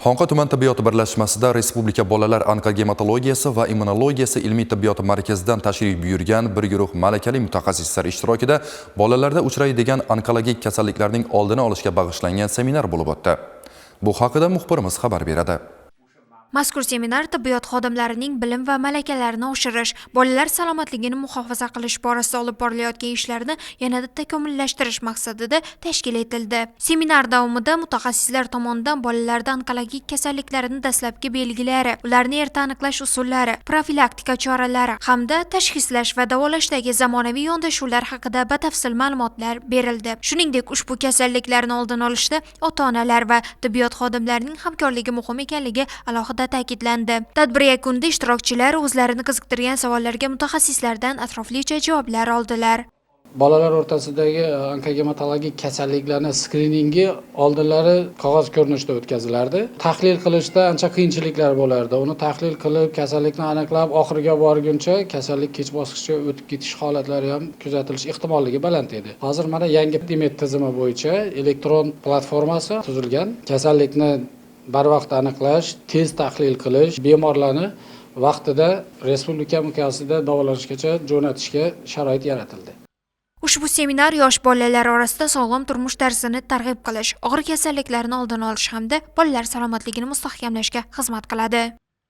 Xonqa tuman tibbiyot birlashmasida Respublika bolalar onkogematologiyasi va immunologiyasi ilmiy tibbiyot markazidan tashrif buyurgan bir guruh malakali mutaxassislar ishtirokida bolalarda uchraydigan onkologik kasalliklarning oldini olishga bag'ishlangan seminar bo'lib o'tdi. Bu haqida muxbirimiz xabar beradi. Mazkur seminar tibbiyot xodimlarining bilim va malakalarini oshirish, bolalar salomatligini muhofaza qilish borasida olib borilayotgan ishlarni yanada takomillashtirish maqsadida tashkil etildi. Seminar davomida mutaxassislar tomonidan bolalarda onkologik kasalliklarning dastlabki belgilari, ularni erta aniqlash usullari, profilaktika choralari hamda tashxislash va davolashdagi zamonaviy yondashuvlar haqida batafsil ma'lumotlar berildi. Shuningdek, ushbu kasalliklarni oldini olishda ota-onalar va tibbiyot xodimlarining hamkorligi muhim ekanligi alohida ta'kidlandi. Tadbir yakunida ishtirokchilar o'zlarini qiziqtirgan savollarga mutaxassislardan atroflicha javoblar oldilar. Bolalar o'rtasidagi onkogematologik kasalliklarni skriningi oldinlari qog'oz ko'rinishida o'tkazilardi. Tahlil qilishda ancha qiyinchiliklar bo'lardi. Uni tahlil qilib, kasallikni aniqlab, oxiriga borguncha kasallik kech bosqichga o'tib ketish holatlari ham kuzatilish ehtimolligi baland edi. Hozir mana yangi DMED tizimi bo'yicha elektron platformasi tuzilgan. Kasallikni barvaqt aniqlash, tez tahlil qilish, bemorlarni vaqtida respublika miqyosida davolanishgacha jo'natishga sharoit yaratildi. Ushbu seminar yosh bolalar orasida sog'lom turmush tarzini targ'ib qilish, og'ir kasalliklarni oldini olish hamda bolalar salomatligini mustahkamlashga xizmat qiladi.